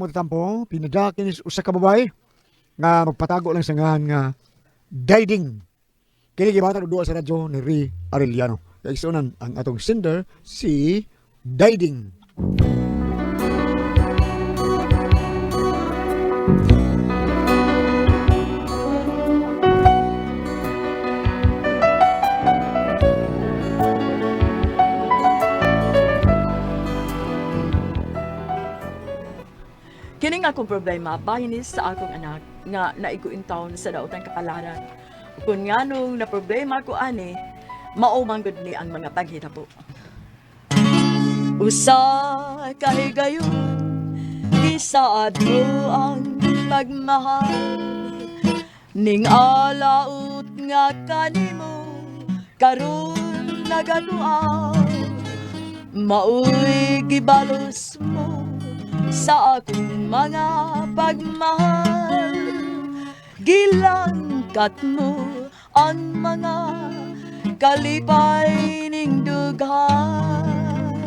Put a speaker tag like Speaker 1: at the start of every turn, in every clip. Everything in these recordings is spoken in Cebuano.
Speaker 1: pagtampo, pinadya kinis usa ka babae nga magpatago lang sa ngalan nga Daiding. Kini gibatan og duwa sa radyo ni Ray Arellano. Kaigsuonan ang atong sender si Daiding.
Speaker 2: Kini nga akong problema, bahinis sa akong anak nga naigo in town sa daotang kapalaran. Kung nga nung na problema ko ani, mao man gud ni ang mga paghitabo. Usa ka higayon, gisaad mo ang pagmahal. Ning alaut nga kanimo, karon nagaduaw. Maoy gibalos mo sa akong mga pagmahal. Gilangkat mo ang mga kalipay ning dughan.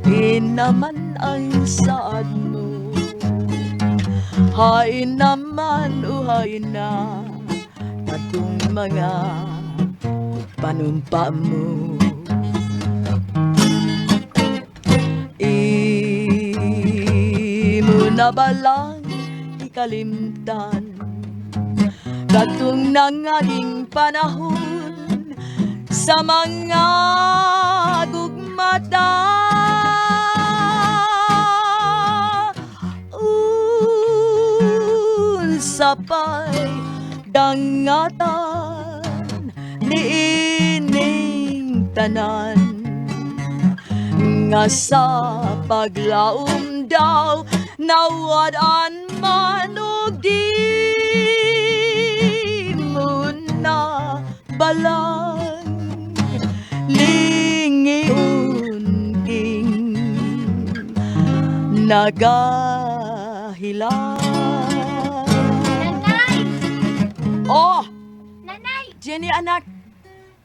Speaker 2: Hain naman ang saad mo. Hain naman o hain na katong mga panumpa mo. Imo na balang ikalimtan katong nangaging panahon sa mga gugmata. Unsa pa'y dangatan niining tanan nga sa paglaom daw nawad-an man og di mo na balang lingiun king nagahilang.
Speaker 3: Nanay!
Speaker 2: Oh,
Speaker 3: Nanay!
Speaker 2: Jenny anak.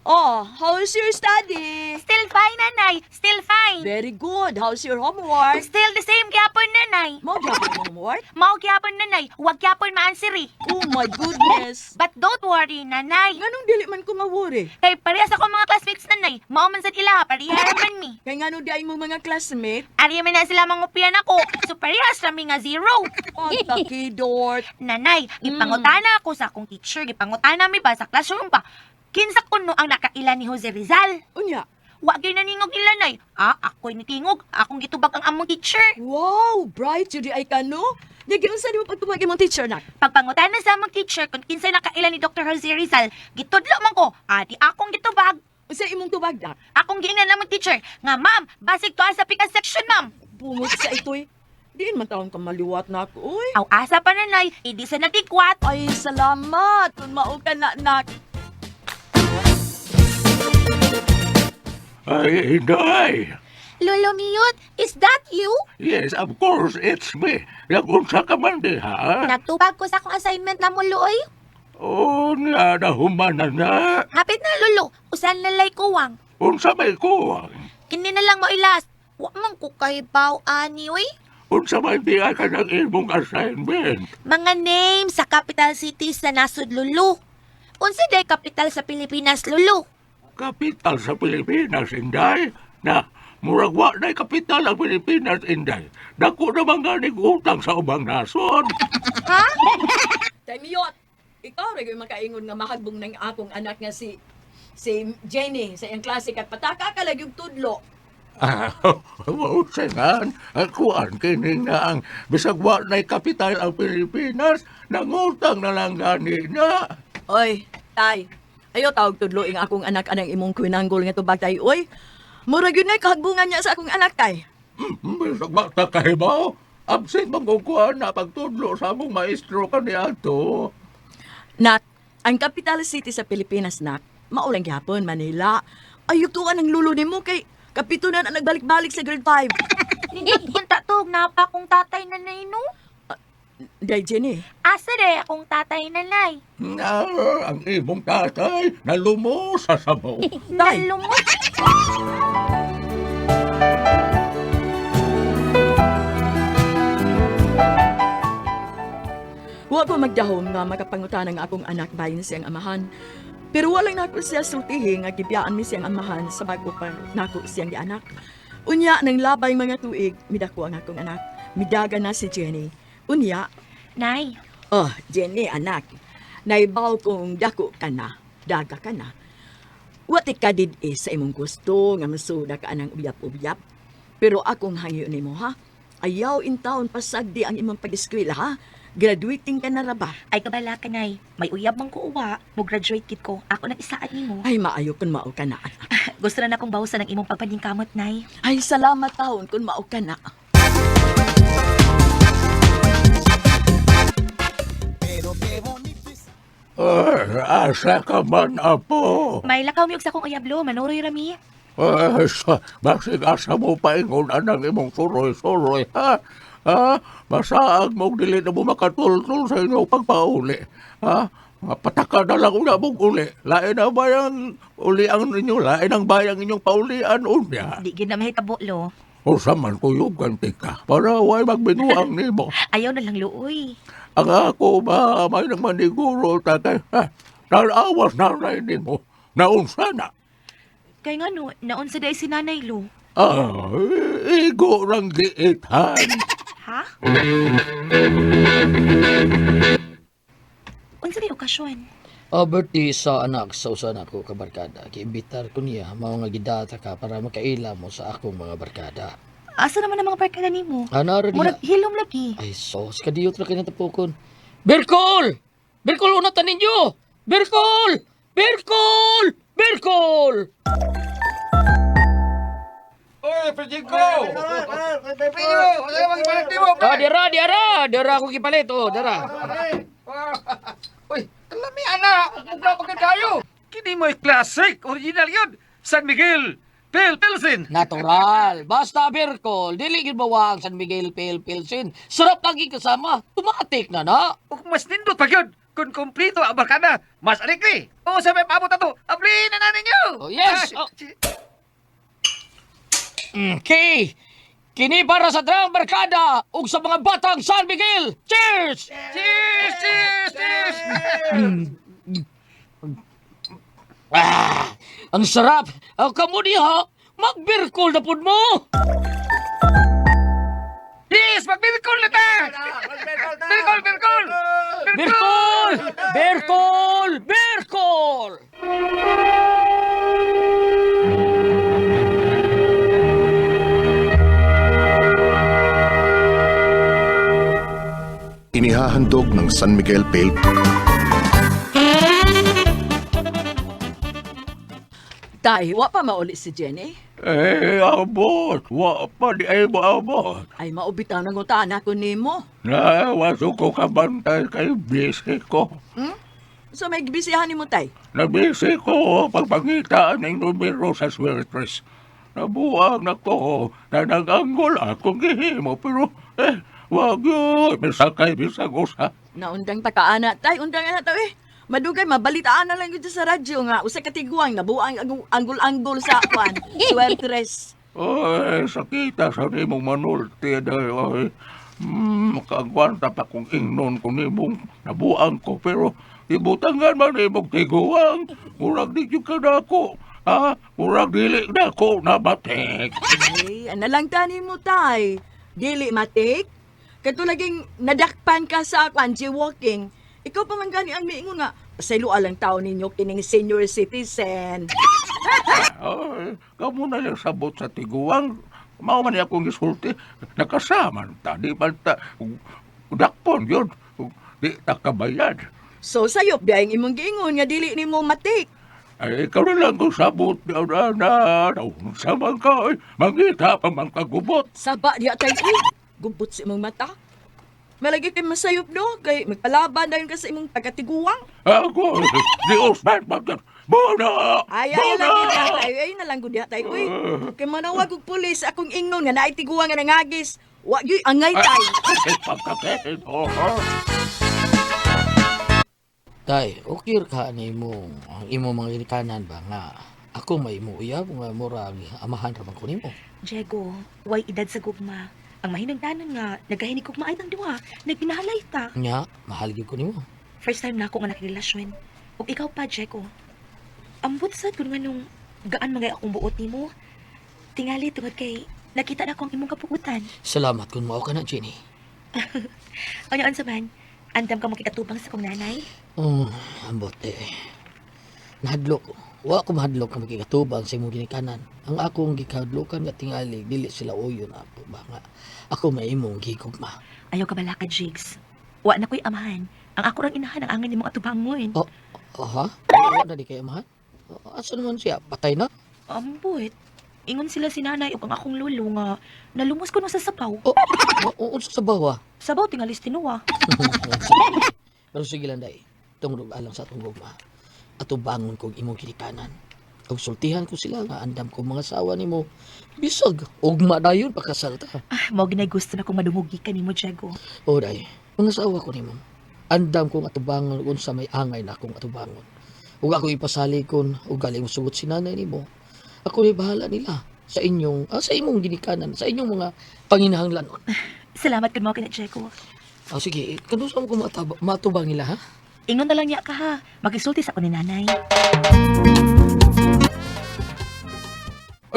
Speaker 2: Oh, how's your study?
Speaker 3: Still fine, Nanay! Still fine!
Speaker 2: Very good. How's your homework?
Speaker 3: Still the same gyapon, Nanay!
Speaker 2: Mo gyapon ang homework?
Speaker 3: Mao gyapon, Nanay! Wag gyapon ma-answer eh.
Speaker 2: Oh my goodness.
Speaker 3: But don't worry, Nanay!
Speaker 2: Nganong dili man ko ma-worry?
Speaker 3: Kay parehas ako mga classmates, Nanay. Mao man sad ila, parehas man mi.
Speaker 2: Kay ngano di ay mo mga classmate?
Speaker 3: Ari man na sila mangupian ako. So parehas rami nga zero.
Speaker 2: Pagkakidort.
Speaker 3: Nanay, gipangutana ako sa akong teacher, gipangutana mi ba sa classroom ba? Kinsa kuno ang nakaila ni Jose Rizal?
Speaker 2: Unya.
Speaker 3: Wa gyud naningog ila, Nay. Ah, ako'y nitingog. Akong gitubag ang among teacher.
Speaker 2: Wow, bright jud di ay kano. Di giunsa di mo pagtubag imong teacher nak?
Speaker 3: Pagpangutana sa among teacher kung kinsay nakaila ni Dr. Jose Rizal, gitudlo man ko. Ah, di akong gitubag.
Speaker 2: Unsa imong tubag nak?
Speaker 3: Akong giingnan among teacher nga, ma'am, basig to sa pikas section, ma'am.
Speaker 2: Bungot sa itoy. Diin man taon ka maliwat nak, uy.
Speaker 3: Aw asa pa nanay, hindi sa natikwat.
Speaker 2: Ay, salamat kung mao ka na nak.
Speaker 4: Ay, Inday!
Speaker 3: Lolo Miyot, is that you?
Speaker 4: Yes, of course, it's me. Nagunsa ka man diha?
Speaker 3: Nagtubag ko sa akong assignment na mo, Luoy.
Speaker 4: Oh, nga, nahumanan na.
Speaker 3: Hapit na, Lolo. Usan lalay kuwang.
Speaker 4: Unsa may kuwang?
Speaker 3: Kini na lang mo ilas. Wa man ko kahibaw, ani, uy.
Speaker 4: Unsa may biya ka ng imong assignment?
Speaker 3: Mga name sa capital cities sa nasod, Lolo. Unsa day capital sa Pilipinas, Lolo?
Speaker 4: Kapital sa Pilipinas, Inday. Na, murag wa na'y kapital ang Pilipinas, Inday. Dako naman ganing utang sa ubang nasod.
Speaker 3: Ha?
Speaker 2: Tay Miyot, ikaw ra gyud makaingon nga mahagbong ng akong anak nga si si Jenny sa iyang klase kat pataka ka lagi og tudlo.
Speaker 4: Ah, mausingan, ang kuan kini nga ang bisag wa na'y kapital ang Pilipinas, nangutang na lang gani na.
Speaker 2: Oy, tay. Ayo tawag tudlo ing akong anak anang imong kwinanggol nga tubag tay. Oy, mura gyud na kahagbungan niya sa akong anak tay.
Speaker 4: Bisag wa ta kahibaw, absent man na pagtudlo sa among maestro kaniadto.
Speaker 2: Nak, ang capital city sa Pilipinas, nak, maulang gyapon Manila. Ayok tuan ang lulo nimo kay kapitunan ang nagbalik-balik sa grade 5.
Speaker 3: Unta to, napa akong tatay nanay, no?
Speaker 2: Day Jenny.
Speaker 3: Asa day akong tatay nanay?
Speaker 4: Na, ang imong tatay nalumusa sa mo.
Speaker 2: Tay.
Speaker 3: Nalumot.
Speaker 2: Wa ko magdahom nga makapangutana nga akong anak bahin siyang amahan. Pero wala na ako siya sultihi nga gibiyaan mi siyang amahan sa bago pa nako siyang gianak. Unya nang labay mga tuig, midako ang akong anak. Midaga na si Jenny. Unya,
Speaker 3: Nay,
Speaker 2: oh, Jenny anak, naibaw kong dako ka na, daga ka na. Wati ka did eh sa imong gusto nga masuda ka anang uyap-uyap. Pero akong hangyo nimo ha. Ayaw in taon pasagdi ang imong pag-eskwela ha. Graduating ka na ra ba?
Speaker 3: ay kabala ka, Nay. May uyab man ko uwa, mo graduate kit ko. Ako nang isaad nimo.
Speaker 2: Ay maayo kun mao ka na anak.
Speaker 3: Gusto na akong bawsan ang imong pagpaningkamot, Nay.
Speaker 2: Ay salamat taon kun mao ka na.
Speaker 4: Ay, asa ka man, apo.
Speaker 3: May lakaw mi og sa akong uyab lo, manuroy rami.
Speaker 4: Ay, sa, basig asa mo paingon anang imong suroy-suroy, ha? Ha? Masaag mo dili na mo makatultul sa inyong pagpauli. Ha? Mga pataka na lang una mong uli. Lain ang bayang uli ang ninyo, lain ang bayang inyong paulian unya.
Speaker 3: Di gid na mahitabo lo.
Speaker 4: O sa man kuyog ganti ka, para way magbinuang nimo.
Speaker 3: Ayaw na lang luoy.
Speaker 4: Ang ako ba, may nang maniguro, tatay, ha? Nalawas na rin nimo. Naunsa na.
Speaker 3: Kay ngano, naon sa day si Nanay lo.
Speaker 4: Ah, igo lang giitan.
Speaker 3: Ha? Unsa day okasyon?
Speaker 5: Oh, birthday sa anak sa usa nako ka barkada. Giimbitar ko niya mao nga gidata ka para makaila mo sa akong mga barkada.
Speaker 3: Asa naman ang mga barkada nimo?
Speaker 5: Ano ra diha?
Speaker 3: Murag hilom lagi.
Speaker 5: Ay sos, kadiyot ra kay natapokon. Berkol! Berkol una ta ninyo! Berkol! Berkol! Berkol!
Speaker 6: Oy, Frederico! Pedro, wala ka magpalit mo,
Speaker 5: Ah, dira, dira, dira ako gipalit oh, dira.
Speaker 6: Uy, kalami ana, ugna pa kayo. Kini mo'y classic, original yun. San Miguel, Pale Pilsen.
Speaker 5: Natural. Basta Berkol, dili gid bawa ang San Miguel Pale Pilsen. Sarap lagi kasama. Tumatik na na.
Speaker 6: Ug mas nindot pa yun. Kung kumplito ang barkada, mas alikli. O sa may paabot ato, abli na na ninyo.
Speaker 5: Oh, yes.
Speaker 6: Ah,
Speaker 5: Oh. Okay. Kini para sa Drang Barkada ug sa mga batang San Miguel. Cheers!
Speaker 6: Cheers, cheers, cheers.
Speaker 5: Ah, ang sarap. Ang kamo diha, magbirkol na pud mo.
Speaker 6: Yes, magbirkol na ta. Birkol, birkol.
Speaker 5: Birkol! Birkol! Birkol!
Speaker 7: Inihahandog ng San Miguel Pale
Speaker 2: Tay, wa pa mauli si Jenny.
Speaker 4: Eh, abot. Wa pa di ay mo abot.
Speaker 2: Ay maubitaw nang utana ko nimo.
Speaker 4: Na, waso ko kabantay kay busy ko.
Speaker 2: So may gibisihan nimo tay.
Speaker 4: Nabisi ko pagpangitaan ng numero sa swertres. Nabuang na ko na nag-anggol akong gihimo pero eh, wag yun. Bisag kay bisag usa.
Speaker 2: Naundang pakaana tay, undang ana taw eh. Madugay mabalitaan na lang gyud sa radyo nga usa ka tiguang nabuang anggol-anggol sa kwan, swertres.
Speaker 4: Oy, sakita sa nimong manulti dahil oy. Makaagwanta pa kung ingnon ko nimong nabuang ko pero ibutangan man nimong tiguang. Murag di jud ka nako. Ha? Murag dili nako nabatik.
Speaker 2: Ay, ana lang tani mo tay. Dili matik. Katulaging nadakpan ka sa kwan, jaywalking. Ikaw pa man gani ang miingon nga pasaylo lang tao ninyo kining senior citizen.
Speaker 4: Ay, kamo na lang sabot sa tiguang. Mao man niya akong gisulti. Nakasama ta, di man ta. Dakpon yun. Di ta kabayad.
Speaker 2: So sayop biyayeng imong giingon nga dili nimo matik.
Speaker 4: Ay, ikaw na lang kung sabot na na na. Naunsa man ka, ay, mangita pa man kagubot.
Speaker 2: Saba diya tay uy. Gubot sa imong mata. Malagi kay masayop no kay magpalaban dayon ka sa imong pagkatiguang.
Speaker 4: Ako, di usman man Bona!
Speaker 2: Ay, ay, lang gud diha tay. Ay, na lang gud diha tay. Uy, kay manawag og pulis akong ingnon nga naay tiguang nga nangagis. Wa gyud angay tay.
Speaker 4: Ay, pagkakain, oh, oh.
Speaker 5: Tay, okay ra ka ni mo ang imo mga ginikanan ba nga ako may mo uyab nga murag amahan ra man ko nimo.
Speaker 3: Diego, way edad sa gugma. Ang mahinungdanon nga nagahinig kog maay tang duha, nagpinahalay ta.
Speaker 5: Nya, mahal gyud ko nimo.
Speaker 3: First time na ako nga nakirelasyon. Ug ikaw pa, Jeko. Ambot sad kun nganong gaan magay akong buot nimo. Tingali tungod kay nakita na ko ang imong kapuutan.
Speaker 5: Salamat kung mao ka na, Jenny.
Speaker 3: Ano unsa man? Andam ka makikatubang sa kong nanay?
Speaker 5: Oh, ambot eh. Nahadlok ko. Wa ko mahadlok nga makikatubang sa imong ginikanan. Ang akong gikahadlokan nga tingali dili sila uyon ako ba nga. Ako may imong gigugma.
Speaker 3: Ayaw ka balaka, Jigs. Wa na ko'y amahan. Ang ako rang inahan ang angin nimong atubangon.
Speaker 5: Oh, aha? Wa na di kay amahan? Asa naman siya? Patay na?
Speaker 3: Ambot. Ingon sila si nanay ug ang akong lolo nga nalumos ko no sa sabaw.
Speaker 5: Oh, unsa sa bawa?
Speaker 3: Sabaw tingalis tinuwa.
Speaker 5: Pero sige lang day. Tungod alang sa atong gugma. Atubangon kog imong ginikanan. Ug sultihan ko sila nga andam ko mga sawa nimo. Bisag ugma dayon pagkasal ta.
Speaker 3: Ah, mao ginay gusto na kong madungugi ka nimo, Diego.
Speaker 5: O day, mga asawa ko nimo. Andam kong atubangon unsa may angay na akong atubangon. Ug ako ipasalikon ug galing sugot si nanay nimo. Ako ni bahala nila sa inyong sa imong ginikanan, sa inyong mga panginahanglanon.
Speaker 3: Salamat kun mao kina Diego.
Speaker 5: Ah, sige, kanusa mo ko matubang nila ha?
Speaker 3: Ingon na lang niya ka ha. Magisulti sa ko ni nanay.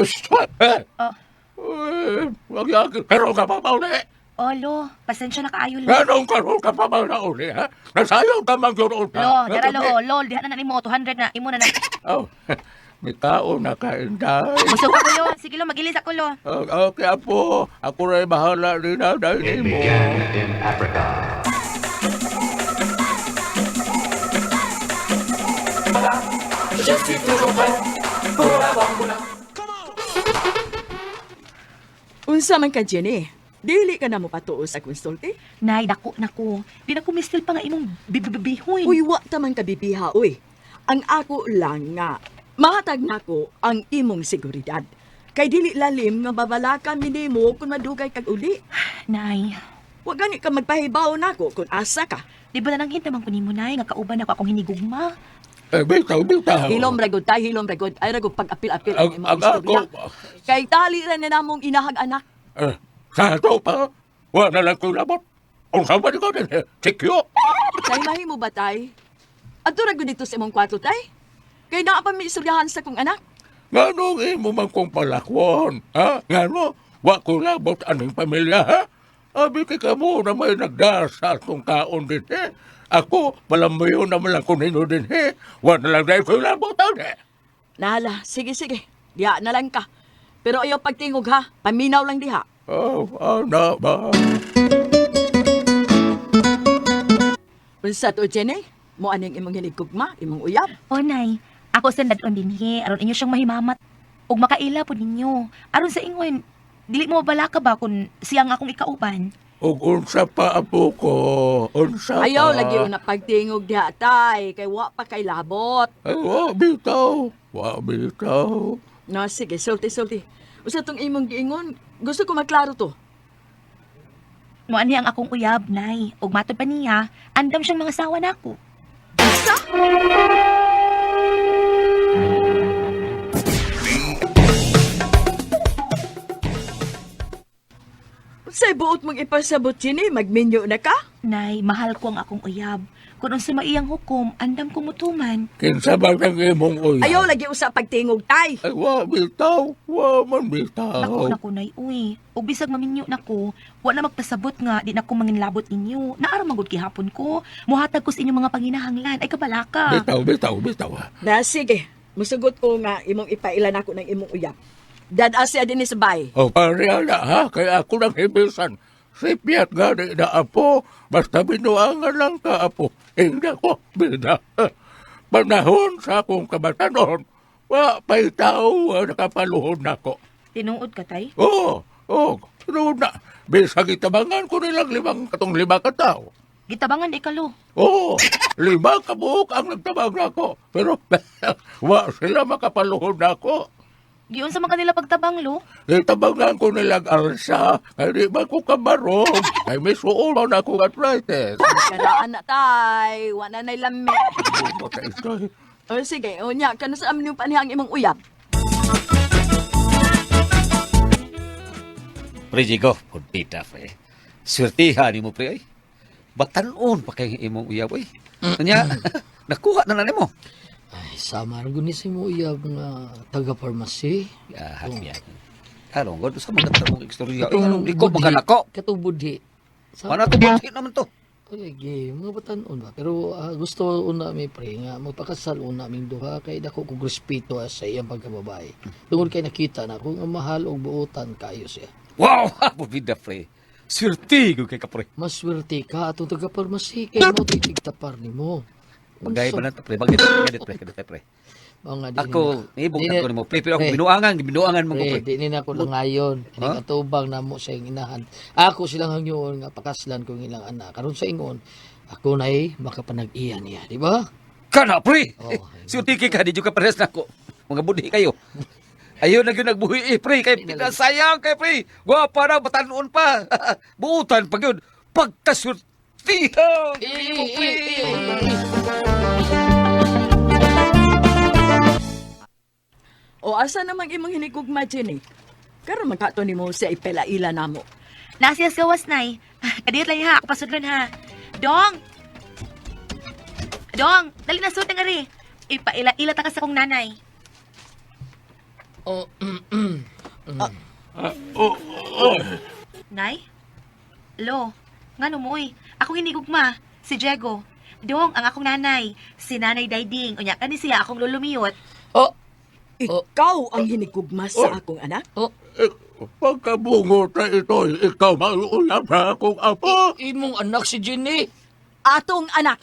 Speaker 4: Stop! Eh!
Speaker 3: Oh.
Speaker 4: Eh, wag yakin. Pero ka pa mauli.
Speaker 3: Olo, pasensya na kaayo lo.
Speaker 4: Anong karoon ka pa mauli, ha? Nasayaw ka mang yun
Speaker 3: Lo, dara lo, lo, diha na na nimo 200 na imo na na.
Speaker 4: Oh, may tao na kainday.
Speaker 3: Busog ako lo. Sige lo, magilis ako lo.
Speaker 4: Oh, okay, apo. Ako rin bahala rin na dahil
Speaker 8: It
Speaker 4: mo.
Speaker 8: began in Africa.
Speaker 2: Unsa man ka, Jenny? Dili ka na mo patuo sa konsulti?
Speaker 3: Nay, dako na ko. Di na ko mistil pa nga imong bibibihoy.
Speaker 2: Uy, wa ta man kabibiha, uy. Ang ako lang nga, mahatag nako ang imong seguridad. Kay dili lalim nga babalaka minimo kung madugay kag uli.
Speaker 3: Nay,
Speaker 2: Wa gani ka magpahibaw nako kung asa ka.
Speaker 3: di ba na nang hintaman ko nimo nay nga kauban ako akong hinigugma?
Speaker 4: Eh, bitaw, bitaw.
Speaker 2: Hilom ragod tay, hilom ragod. Ay ragod pag-apil-apil ang
Speaker 4: Ang,
Speaker 2: imong
Speaker 4: ang
Speaker 2: istorya.
Speaker 4: ako,
Speaker 2: Kay tali ra na namong inahag anak.
Speaker 4: eh, sa ato pa, wala lang ko'y labot. Ang sama ni ko din, eh, sikyo.
Speaker 2: Tay mahimo ba tay? Adto ra gud dito sa imong kwarto tay. Kay naa pa mi istoryahan sa kong anak.
Speaker 4: Nganong imo man kong palakwon, ha? Ngano, wa ko labot aning pamilya, ha? Abi kay kamo na may nagdasa atong kaon din, eh. Ako, palamayo naman lang ko ninyo din, eh. Wa na lang dahil ko'y labot, eh.
Speaker 2: Nala, sige sige. Diha na lang ka. Pero ayaw pagtingog ha. Paminaw lang diha.
Speaker 4: Oh, ana ba?
Speaker 2: Unsa to, Jenny? Mo aning imong hinigugma, imong uyab.
Speaker 3: O nay, ako sa nadon dinhi aron inyo siyang mahimamat ug makaila po ninyo. Aron sa ingon, dili mo balaka ba kung siya ang akong ikauban?
Speaker 4: Ug unsa pa apo ko, unsa
Speaker 2: Ayaw
Speaker 4: pa.
Speaker 2: lagi una pagtingog diha tay, kay wa pa kay labot.
Speaker 4: Ay, wa bitaw, wa bitaw.
Speaker 2: No, sige, sulti sulti. Usa tong imong giingon, gusto ko maklaro to.
Speaker 3: Mo ani ang akong uyab, nay. Ug matod pa niya, andam siyang mga sawa nako.
Speaker 2: Unsa? Unsay buot mong ipasabot, Jenny? Magminyo na ka?
Speaker 3: Nay, mahal ko ang akong uyab. Kung unsa maiyang hukom, andam ko mutuman.
Speaker 4: Kinsa ba kang imong uyab?
Speaker 2: Ayaw lagi usa pagtingog tay.
Speaker 4: Ay, wa bitaw, wa man bitaw.
Speaker 3: Nako nako nay, uy. Ug bisag maminyo nako, wa na magpasabot nga di na ko manginlabot ninyo. Naara man gud gihapon ko. Muhatag ko sa inyong mga panginahanglan. Ay kabalaka.
Speaker 4: Bitaw, bitaw, bitaw.
Speaker 2: Na sige, musugot ko nga imong ipailan ako ng imong uyab. Dad-a siya dinhi sa bay.
Speaker 4: O pare ala ha, kaya ako nang hibisan. Sipyat gani na apo, basta binuangan lang ka apo. Hindi ko, bida. Panahon sa akong kabatanon, wa pa'y tao ang nakapaluhon nako.
Speaker 3: Tinuod ka tay?
Speaker 4: Oo, oo, noon na. Bisag itabangan ko nilang limang katong lima ka tao.
Speaker 3: Gitabangan ikalo.
Speaker 4: Oo, lima ka buok ang nagtabang nako. Pero wa sila makapaluhon nako.
Speaker 3: Giun sa mga kanila pagtabang lo.
Speaker 4: Itabangan ko nilang alsa, kay di ba ko kabarong, kay may suon na akong arthritis.
Speaker 2: Karaan na tay, wa na nay lami.
Speaker 4: Baka ito,
Speaker 2: O sige, o nya, kano sa amin yung panihang imong uyab?
Speaker 6: Pre Jigo, puntita pre. Swertihan nimo pre ay. Batanon pa kay imong uyab oy. Nya, nakuha na na nimo.
Speaker 5: Ay, sama ra gud ni sa imo uyab nga taga-pharmacy.
Speaker 6: Ya, ya. Karon god sa mga tarong istorya. Ay, anong liko mga nako.
Speaker 5: Katong budhi. Sama
Speaker 6: Mana to budhi naman to.
Speaker 5: Lagi, mga batan-on ba? Pero gusto una mi pre nga magpakasal una ming duha kay dako kog respeto sa iyang pagkababae. Tungod kay nakita na kung ang mahal og buotan kayo siya.
Speaker 6: Wow, pabida pre. Swerte gud kay ka pre.
Speaker 5: Maswerte ka atong taga-pharmacy kay mo tigtapar nimo.
Speaker 6: Bagay pa na to pre, bagay pre, pre, pre, pre.
Speaker 5: Mga di
Speaker 6: Ako, ibog
Speaker 5: di
Speaker 6: ako nimo pre, pero ako
Speaker 5: Pre.
Speaker 6: binuangan, binuangan mo ko
Speaker 5: Pre,
Speaker 6: pre.
Speaker 5: di ni na ako langayon. Ini
Speaker 6: Ha?
Speaker 5: katubang namo sa iyong inahan. Ako silang hangyoon nga pakaslan kong ilang anak. Karon sa ingon, ako na'y makapanag-iya niya, di ba?
Speaker 6: Kana pre.
Speaker 5: Oh,
Speaker 6: Swerte kay ka di jud ka parehas nako. Mga budhi kayo. Ayun na gyud nagbuhi eh, pre kay pinasayang kay pre. Gwapa na batanon pa. Buutan pa gyud. Pagkaswertihan.
Speaker 5: Eh,
Speaker 6: Ko, pre.
Speaker 5: eh, eh, eh.
Speaker 2: O asa namang imong hinigugma, Jenny? Karon magkato nimo siya ipelaila namo.
Speaker 3: Nasiya sa gawas, Nay. Kadiyot lang ha, ako pasudlon ha. Dong! Dong, dali na suot ang ari. Ipaila-ila ta ka sa kong nanay.
Speaker 5: Oh,
Speaker 3: Nay? Lo, ngano mo oy? Akong hinigugma, si Diego. Dong, ang akong nanay, si Nanay Daiding. Unya, kani siya akong lulumiyot.
Speaker 5: oh,
Speaker 2: Ikaw ang hinigugma sa akong anak?
Speaker 5: oh.
Speaker 4: Eh, pagkabungot na ito, ikaw mauuyab sa akong apo.
Speaker 5: Imong anak si Jenny.
Speaker 2: Atong anak.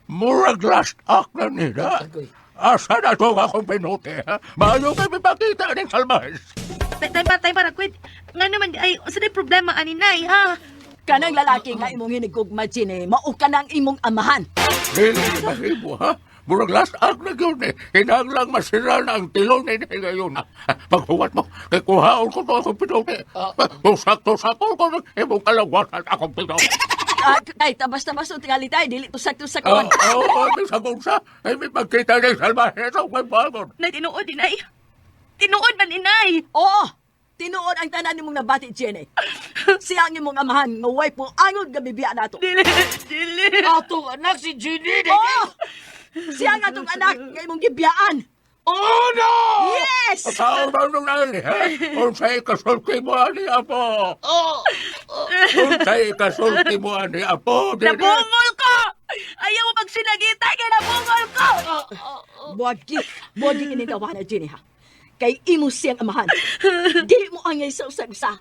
Speaker 4: Murag last act na nila.
Speaker 5: Agoy.
Speaker 4: Asa na itong akong pinuti, ha? Maayo kayo ipakita ng salmas.
Speaker 3: Time pa, time pa, quit. Nga naman, ay, sa problema ani Nay, ha?
Speaker 2: Kanang lalaki nga imong hinigugma, Jenny, mao ka ng imong amahan.
Speaker 4: Dili ni mahimo, ha? Murag last act na yun, eh. Hinanglang masira na ang tilon ni ngayon. Paghuwat mo, kay kuhaon ko to akong pinuti. Kung sakto-sakto ko, imong kalawasan akong pinuti.
Speaker 2: Ah, ay, tabas-tabas ang tingali tayo, dili tusak-tusak
Speaker 4: Oo,
Speaker 2: oh,
Speaker 4: oo, may sagunsa. Ay, may pagkita ng salmas. Ito, may bagon.
Speaker 3: Nay, tinuod, inay. Tinuod man, inay.
Speaker 2: Oo, tinuod ang tanan nimong nabati, Jenny. Siya ang imong amahan, nga way po angod nga bibiya nato.
Speaker 3: Dili, dili.
Speaker 5: Atong anak si Jenny.
Speaker 2: Oo! Siya ang atong anak nga imong gibiyaan.
Speaker 4: Oh, no!
Speaker 2: Yes!
Speaker 4: Sao ba nung nani, ha? Unsay kasulti mo ani, apo?
Speaker 5: Oh,
Speaker 4: Unsay kasulti mo ani, apo? Dili.
Speaker 3: Nabungol ko! Ayaw mo pag sinagita, kay nabungol ko!
Speaker 2: Buwagi, buwagi kini tawahan na Jenny ha. Kay imo siyang amahan. Dili mo angay sa usag-usa.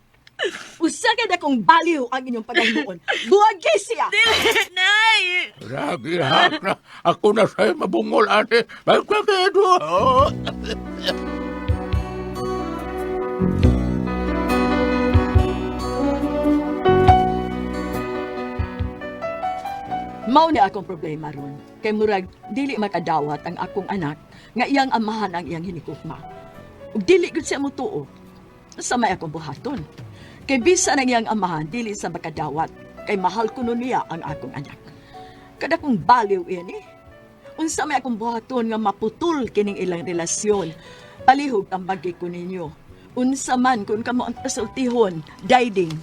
Speaker 2: Usa ka na kong baliw ang inyong paghimuon. Buwagi siya!
Speaker 3: Dili, Nay!
Speaker 4: Ragihak na. Ako na sa'yo mabungol, ate. Magkakedo. Oh.
Speaker 2: Mao ni akong problema ron. Kay murag dili makadawat ang akong anak nga iyang amahan ang iyang hinikugma. Ug dili gud siya motuo sa may akong buhaton. Kay bisan ang iyang amahan dili sa makadawat kay mahal kuno niya ang akong anak. Kada kong baliw iyan eh. Unsa may akong buhaton nga maputol kining ilang relasyon. Palihog ang bagay ko ninyo. Unsa man kung kamo ang kasultihon, daiding.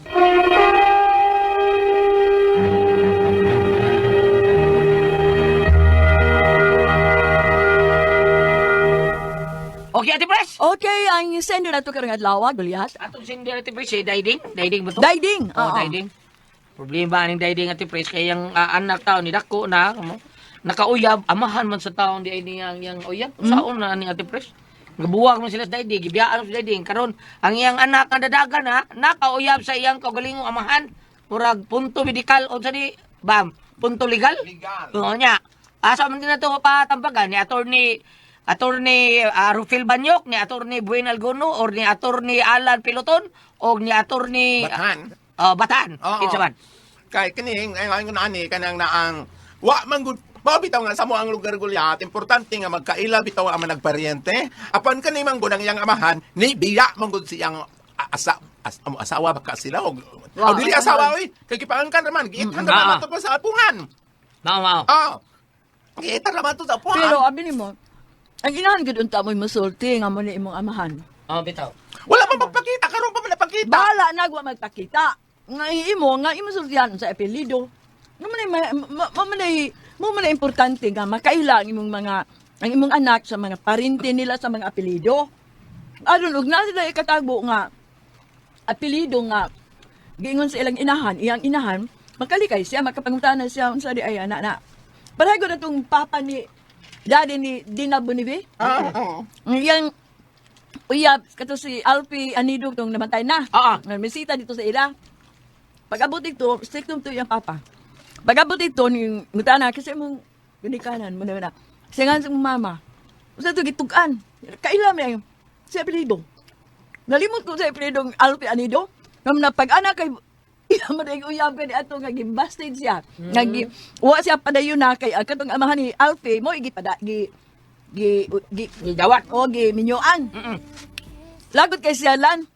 Speaker 8: Okay, Ate Pres.
Speaker 2: Okay, ang sender na to karong adlaw, Goliath.
Speaker 8: Atong sender Ate Pres, eh, Daiding. Daiding ba to?
Speaker 2: Daiding,
Speaker 8: Oh,
Speaker 2: oo.
Speaker 8: Daiding. Problema aning Daiding Ate Pres kay yang anak tao ni dako na kamo. Nakauyab, amahan man sa taon di ay niyang yang uyab. Saon na aning Ate Pres? Gabuwag man sila sa Daiding, gibiyaan sa Daiding. Karon ang iyang anak nga dadagan ha, nakauyab sa iyang kaugalingong amahan. Murag punto medikal unsa ni bam, punto legal. Legal. Oo nya. Asa man din na to patambagan ni attorney Attorney Rufil Banyok, ni Attorney Buen Alguno, or ni Attorney Alan Piloton, o ni Attorney
Speaker 9: Batan.
Speaker 8: Batan.
Speaker 9: Oo.
Speaker 8: Kinsa man.
Speaker 9: Kay kining ay ay ani kanang naang wa man gud mao bitaw nga sa mo ang lugar gulyat importante nga magkaila bitaw ang managparyente apan kani man gud ang iyang amahan ni biya man gud siyang asa as, amo asawa baka sila og
Speaker 2: Wow,
Speaker 9: wow, dili asawa oy kay gipaangkan raman giithan
Speaker 8: Ah.
Speaker 9: raman to pa sa apungan
Speaker 8: Mao mao.
Speaker 9: ah giithan raman to sa apungan
Speaker 2: Pero abi nimo, ang inahan gud unta mo'y musulti nga mo ni imong amahan.
Speaker 8: Oh, bitaw.
Speaker 9: Wala pa magpakita, karon pa man napakita.
Speaker 2: Bahala na wa magpakita. Nga imo sultihan sa apelyido. Nga man ay mo man ay importante nga makaila ang imong mga ang imong anak sa mga parente nila sa mga apelyido. Aron og na sila ikatagbo nga apelyido nga giingon sa ilang inahan, iyang inahan, makalikay siya, makapangutana siya unsa di ay ana na. Pareho na tong papa ni daddy ni Dina Bonive.
Speaker 9: Ah, oo.
Speaker 2: Ang iyang uyab kato si Alfie Anido tong namatay na.
Speaker 8: Oo.
Speaker 2: Misita dito sa ila. Pag-abot dito, strictum to iyang papa. Pag-abot dito, ni ngutana kasi mong ginikanan mo na na. Siya nga sa mong mama. Usa to gitugan. Kaila mi ang sa apelyido. Nalimot ko sa apelyido ng Alfie Anido. Ngam na pag-anak kay iya man ay uyab kani ato nga gibasted siya. Nga gi, wa siya padayon na kay ang katong amahan ni Alfie mo gipada gi gi gi
Speaker 8: Gidawat.
Speaker 2: o gi minyoan. Lagot kay siya lan.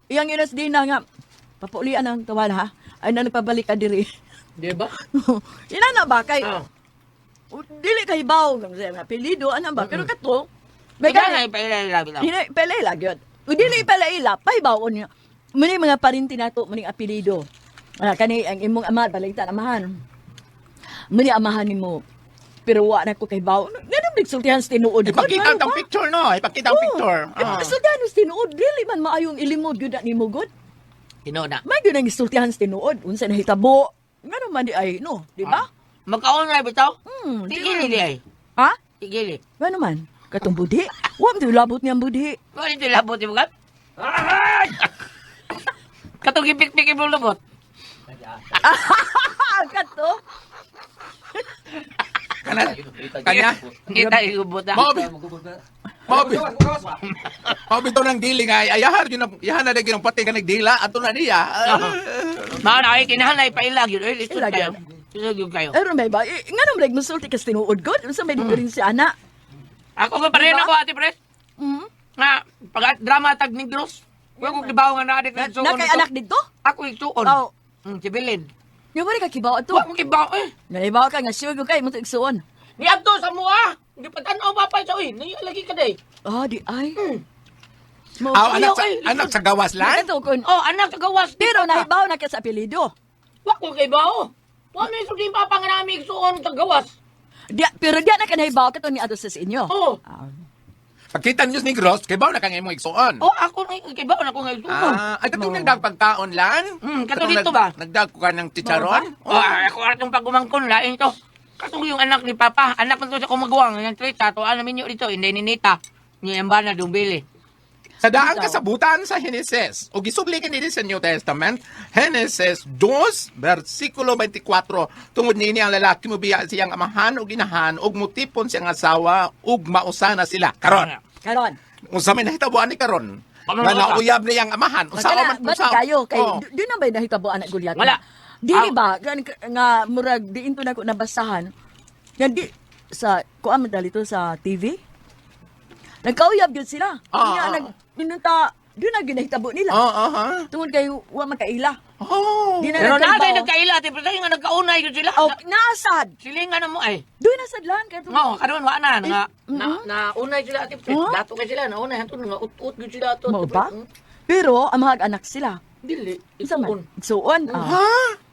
Speaker 2: Iyang inas din na nga papaulian ang tawan ha. Ay na nagpabalik ka diri.
Speaker 8: Di ba?
Speaker 2: Ina na ba kay
Speaker 8: Ah.
Speaker 2: dili kay baw nga apelyido ana ba pero kato may
Speaker 8: May
Speaker 2: gani
Speaker 8: ganay pa ila bitaw.
Speaker 2: Dili palaila gyud. O dili palaila pahibawon niya. Muni mga parinti nato muni apelyido. Ah, kani ang imong ama baligtan amahan. Muni amahan nimo. Pero wa na ko kay baw. Nganong nagsultihan sa tinuod?
Speaker 9: Ipakita ang picture no, ipakita ang picture.
Speaker 2: Ah. Ipakita sa tinuod dili man maayong ilimod gyud na nimo gud.
Speaker 8: Tinuod na.
Speaker 2: May gyud ang isultihan sa tinuod unsa nahitabo. Ngano man di ay no, di ba?
Speaker 8: Magkaon na bitaw.
Speaker 2: Di
Speaker 8: Tigili di ay.
Speaker 2: Ha?
Speaker 8: Tigili.
Speaker 2: Ngano man? Katong budhi? Wa man labot niyang budhi.
Speaker 8: Wa dito labot mo kan? Katong gipikpik imong labot.
Speaker 2: Ah, kato.
Speaker 9: Kana kanya.
Speaker 8: Kita igubot na.
Speaker 9: Mao mao mao bitaw nang dili nga ay ayahar yun ang yahan na gyud ang pati ka nagdila ato na niya.
Speaker 8: Mao na ay kinahanglan ipailag yun. Oy, lisod
Speaker 2: Ilag
Speaker 8: kayo.
Speaker 2: yun.
Speaker 8: Lisod yun kayo.
Speaker 2: Pero may ba? Eh, ngano man musulti kas tinuod gud? Unsa may diferensya ana?
Speaker 8: Ako ko pareho
Speaker 2: Diba?
Speaker 8: na ko ate Pres. Nga pag drama tag Negros. Wa ko kibaw nga naa dito
Speaker 2: Na kay anak dito?
Speaker 8: Ako igsuon.
Speaker 2: Oh.
Speaker 8: Si Bilin.
Speaker 2: Nga wala ka kibaw ato.
Speaker 8: Wa ko kibaw eh.
Speaker 2: Naibaw ka nga sure ko kay mo igsuon.
Speaker 8: Niadto sa mua. Di pa tan-aw papay sa uy. Niya lagi ka day.
Speaker 2: Ah, di ay. Mo
Speaker 9: Aw, anak sa
Speaker 8: Ayaw, ay,
Speaker 9: anak sa gawas lan.
Speaker 2: Kato kun.
Speaker 8: Oh, anak sa gawas. di
Speaker 2: Pero
Speaker 8: pa ka.
Speaker 2: nahibaw na ka sa apelyido.
Speaker 8: Wa ko kibaw. Wa may sulti papa nga nami igsuon sa gawas.
Speaker 2: Di, pero di na ka nahibaw kato ni ato sa inyo.
Speaker 8: Oh.
Speaker 2: Ah.
Speaker 9: Pagkita niyo ni Gross, kay baw na kang imong igsuon.
Speaker 8: Oh, ako na kibaw na ko nga igsuon.
Speaker 9: Ah, ay katong nagdag pagkaon lan?
Speaker 8: Kato
Speaker 9: Katong
Speaker 8: dito ba?
Speaker 9: Nagdag ko ka ng chicharon?
Speaker 8: Oh, ako atong pagumangkon lain to. Katong yung anak ni Papa, anak ko to sa kumagwang, yung trita, to ano minyo dito, hindi ni Nita. Ni Ambana Dumbili.
Speaker 9: Sa daang kasabutan sa Henesis, o gisubli kini sa New Testament, Henesis 2, versikulo 24, tungod niini ang lalaki mobiya siyang amahan o ginahan, ug mutipon siyang asawa, ug mausana sila. Karon,
Speaker 2: Karon.
Speaker 9: unsa may nahitabuan ni karon?
Speaker 8: Pamangkot
Speaker 9: Nga
Speaker 8: ka.
Speaker 9: nauyab niyang amahan, unsa
Speaker 2: Kana,
Speaker 9: man
Speaker 2: ba't
Speaker 9: unsa
Speaker 2: kayo kay
Speaker 9: Oh.
Speaker 2: di na ba nahitabo anak Goliath?
Speaker 8: Wala.
Speaker 2: Dili
Speaker 8: Ah.
Speaker 2: ba nga murag diinto na ko nabasahan. Nga di sa kuan man dali to sa TV. Nagkauyab gyud sila.
Speaker 9: Ah,
Speaker 2: Nga
Speaker 9: ah.
Speaker 2: nag inunta di na ginahitabo nila.
Speaker 9: Ah, ah, ha?
Speaker 2: Tungod kay wa makaila.
Speaker 9: Oh.
Speaker 2: Di na
Speaker 8: Pero
Speaker 2: nagkaibao.
Speaker 8: na nagkaila, ate, pero nga nagkaunay yun sila.
Speaker 2: Oh, naasad.
Speaker 8: Silingan na mo ay.
Speaker 2: Doon na sadlan kay
Speaker 8: Ngo, karon wa na nga
Speaker 2: Eh,
Speaker 8: na naunay sila ate. Pres.
Speaker 2: Huh?
Speaker 8: Dato kay sila naunay hanto nga ut-ut gyud sila ato.
Speaker 2: Mao
Speaker 8: Ate,
Speaker 2: ba?
Speaker 8: Pres.
Speaker 2: Pero ang mga anak sila.
Speaker 8: Dili,
Speaker 2: Unsa
Speaker 8: isuon.
Speaker 2: man? Suon. Ah.
Speaker 9: Ha?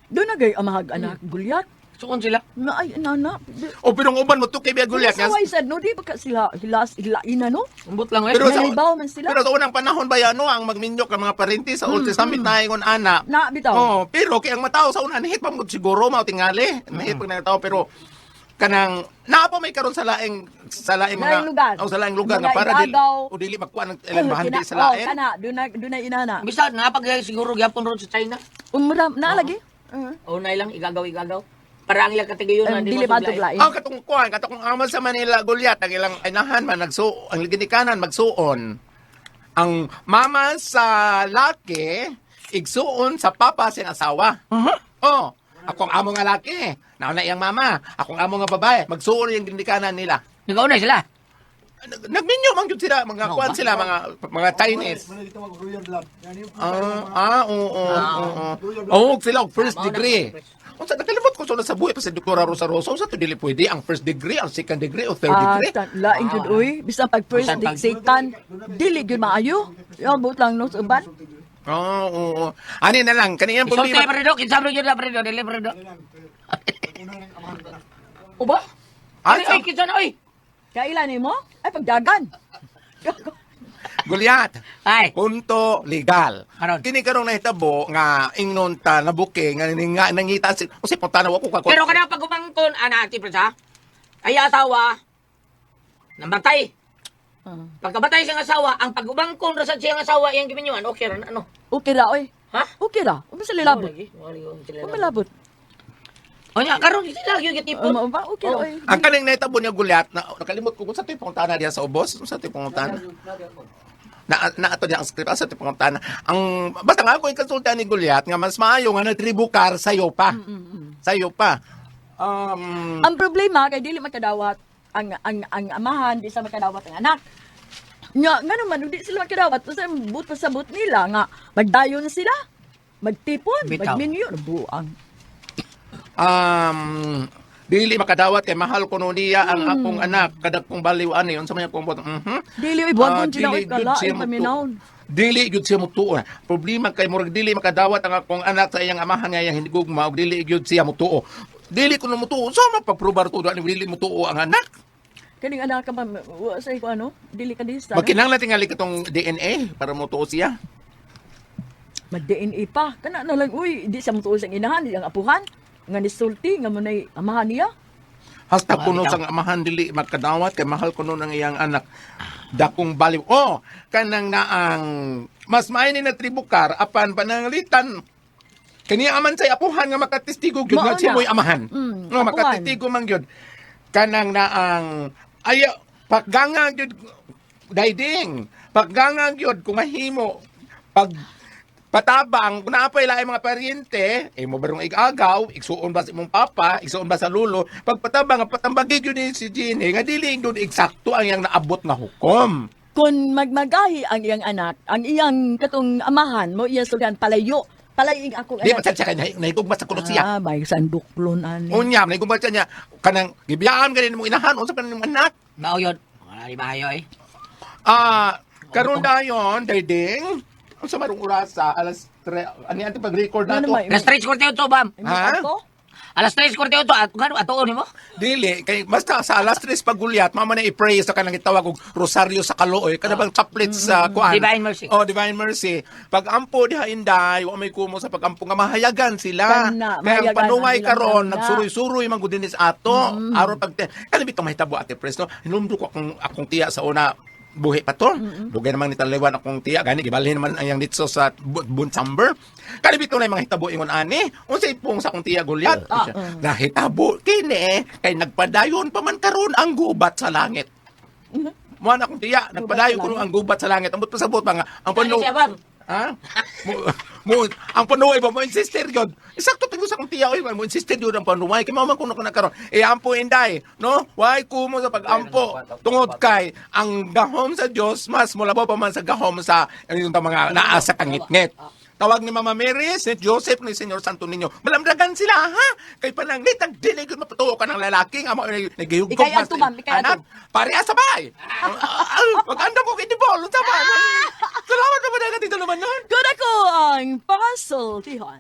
Speaker 2: Doon na gay ang mga anak Goliath.
Speaker 8: Suon sila.
Speaker 2: Na ay nana.
Speaker 9: O pero ang uban mo to kay Biya Goliath
Speaker 2: Sa
Speaker 9: nga.
Speaker 2: sad no di ba ka sila hilas hilaina no?
Speaker 8: Umbot lang eh.
Speaker 9: Pero sa
Speaker 2: Naibaw man sila.
Speaker 9: Pero sa unang panahon ba yan, no, ang magminyo ka mga parente sa Old Testament na ingon ana.
Speaker 2: Na bitaw.
Speaker 9: Oh, pero kay ang matao sa una nahit pa mo siguro mao tingali. Nahit pag nagtao pero kanang naa pa may karon sa laing mga
Speaker 2: Laing lugar.
Speaker 9: Oh, sa laing lugar
Speaker 2: Mga
Speaker 9: nga para dili
Speaker 2: igagaw.
Speaker 9: o dili makuha ng ilang bahandi sa lain.
Speaker 2: Oh, kana doon na inana.
Speaker 8: Bisag na pag siguro gyapon ron sa China.
Speaker 2: Umra na lagi.
Speaker 8: Unay lang igagaw igagaw. Para ang ilang katigayon na
Speaker 2: Dili
Speaker 8: mo
Speaker 2: ba
Speaker 8: sublay.
Speaker 2: tuglain?
Speaker 9: Ang katong kuan, katong ama sa Manila Goliath ang ilang inahan man nagsu ang ginikanan magsuon. Ang mama sa laki igsuon sa papa siyang asawa. Oh, akong amo nga laki. Nauna iyang mama, akong amo nga babae, magsuon yung ginikanan nila.
Speaker 8: Nagaunay sila.
Speaker 9: Nagminyo man gyud sila, mga kuan sila, mga Chinese. Ah, ah, oo, oo, oo. Oo, sila og first degree. Unsa nakalimot ko sa buhi pa si Doktora Rosa Rosa, unsa to dili pwede ang first degree, ang second degree o third
Speaker 2: Ah,
Speaker 9: degree?
Speaker 2: lain jud uy. Bisan pag first
Speaker 8: Bisan
Speaker 2: dig
Speaker 8: pag-
Speaker 2: second, dili gyud maayo. Yung buot lang no sa uban.
Speaker 9: Oo, oo. Ani na lang kani ang
Speaker 8: Isulti
Speaker 9: problema.
Speaker 8: pre do, kinsa pre na pre do, dili pre do. Uba?
Speaker 9: Ay,
Speaker 8: Ay, ay, kinsa na oy.
Speaker 2: Kailan nimo? Ay pagdagan.
Speaker 9: Goliath.
Speaker 8: Ay.
Speaker 9: Punto legal.
Speaker 8: Karon.
Speaker 9: Kini karong nahitabo nga ingnon ta nabuke nga nga nangita si o si punta na wa ko kako.
Speaker 8: Pero kana pag umangkon ana ati pre ha. Ay asawa namatay. Pagkabatay siyang asawa, ang pag-umangkon ra sad siyang asawa iyang giminyuan, okay ra na ano.
Speaker 2: Okay ra oy.
Speaker 8: Ha?
Speaker 2: Okay ra. Unsa lilabot?
Speaker 8: Lagi, wala yung sila
Speaker 2: Unsa labot?
Speaker 8: O nya karon sila gyud gitipon.
Speaker 2: Mao ba? Okay ra oy.
Speaker 9: Ang kaning nahitabo niya Goliath na nakalimot ko kung sa to'y pangutana diya sa ubos, sa to'y pangutana. Na na ato niya ang script sa to'y pangutana. Ang basta nga ako ikonsulta ni Goliath nga mas maayo nga nagtribukar sayo pa. Sayo pa.
Speaker 2: Ang problema kay dili makadawat ang amahan, di sa makadawat ang anak. Nga ngano man di sila makadawat, basta but pasabot nila nga magdayon sila. Magtipon,
Speaker 8: Bitaw.
Speaker 2: magminyo, buang.
Speaker 9: Dili makadawat kay mahal ko niya ang akong anak kadag kong baliw ani unsa man akong buot.
Speaker 2: Dili oy buhaton
Speaker 9: Ah,
Speaker 2: sila
Speaker 9: dili
Speaker 2: oy
Speaker 9: gyud
Speaker 2: kalain
Speaker 9: siya mutu-
Speaker 2: paminawon.
Speaker 9: Dili gyud siya mutuo. Problema kay murag dili makadawat ang akong anak sa iyang amahan nga iyang hinigugma og dili gyud siya mutuo. Dili ko mutuo. So mapagprobar to ani dili mutuo ang anak.
Speaker 2: Kaning anak ka pa wa sa ko ano, dili ka dista.
Speaker 9: Magkinahanglan tingali katong DNA para mutuo siya.
Speaker 2: Mag-DNA pa. Kana na lang uy, di siya mutuo sa inahan, di ang apuhan. Nga nisulti nga munay amahan niya.
Speaker 9: Hasta kuno sang amahan dili makadawat kay mahal kuno ng iyang anak. Dakong baliw. Oh, kanang naang mas maayo ni natribukar apan pananglitan kaniya aman say apuhan nga makatestigo gyud nga
Speaker 2: Mao
Speaker 9: siya
Speaker 2: na.
Speaker 9: mo'y amahan.
Speaker 2: Apuhan.
Speaker 9: Nga makatestigo man gyud. Kanang naang ay pagganga gyud dayding. Pagganga gyud kung mahimo pag patabang kung naapay laing mga paryente eh mo barong igagaw igsuon ba sa imong papa igsuon ba sa lulo pagpatabang ang patambagi gyud ni si Jeannie nga dili gyud eksakto ang iyang naabot nga hukom.
Speaker 2: Kung magmagahi ang iyang anak, ang iyang katong amahan mo iya sultihan palayo. Palayo akong
Speaker 9: Di
Speaker 2: anak.
Speaker 9: ba siya kay nahigugma sa kuno siya.
Speaker 2: Ah, may sanduklon ani.
Speaker 9: Unya, nahigugma siya niya kanang gibiyaan ganin mo inahan unsa pa nimong anak.
Speaker 8: Mao yun. Wala di maayo eh.
Speaker 9: Ah, karon dayon dayding unsa marong orasa alas 3 ani ati pag-record
Speaker 2: Ano
Speaker 9: nato.
Speaker 2: may-
Speaker 8: Alas 3:48 bam.
Speaker 9: Ha?
Speaker 2: Ako?
Speaker 8: Alas 3:48 at ngano atuon nimo?
Speaker 9: Dili kay basta sa alas 3 pag gulyat mama na i-pray sa kanang gitawag og rosaryo sa kalooy kada bang chaplets sa kuan.
Speaker 8: Divine Mercy.
Speaker 9: Oh, Divine Mercy. Pag ampo diha inday, wa may kumo sa pagampo nga mahayagan sila.
Speaker 2: Kana,
Speaker 9: Kaya ang
Speaker 2: mahayagan
Speaker 9: panungay
Speaker 2: ang ilang
Speaker 9: karon
Speaker 2: tanda.
Speaker 9: nagsuroy-suroy man gud dinhi sa ato. Aron pag kani bitong mahitabo ate Pres no. Hinumdo ko akong tiya sa una buhi pa to. Dugay naman ni Taliwan akong tiya gani gibalhin naman ang iyang ditso sa Bunsamber. Kani bitong na yung mga hitabo ingon ani. Unsay pong sa akong tiya Goliath. Nahitabo kini kay nagpadayon pa man karon ang gubat sa langit. Mo na akong tiya, nagpadayon kuno ang gubat sa langit. Ambot pasabot pa nga ang
Speaker 8: Ano
Speaker 9: panu
Speaker 8: siya bam?
Speaker 9: Ha? Mo, ang panuway ba mo insister gyud. Isakto tingo sa akong tiya oy mo insister gyud ang panuway kay mao man kuno ko na karon. E ampo inday, no? Why kumo sa pag-ampo tungod kay ang gahom sa Dios mas mulabaw pa man sa gahom sa ano yung mga naa sa kangitngit. Tawag ni Mama Mary, St. Joseph, ni Senyor Santo Niño. Malamdagan sila, ha? Kay pananglit, ang dili gyud mapatuo ka ng lalaki nga mao nagihugkog
Speaker 2: Ikay ato, ma'am, ikay
Speaker 9: anak. Pareha sabay. Pag-andam ko kay Dibol, unsa ba? Salamat naman na dito naman nun.
Speaker 2: Good ako ang pasultihan.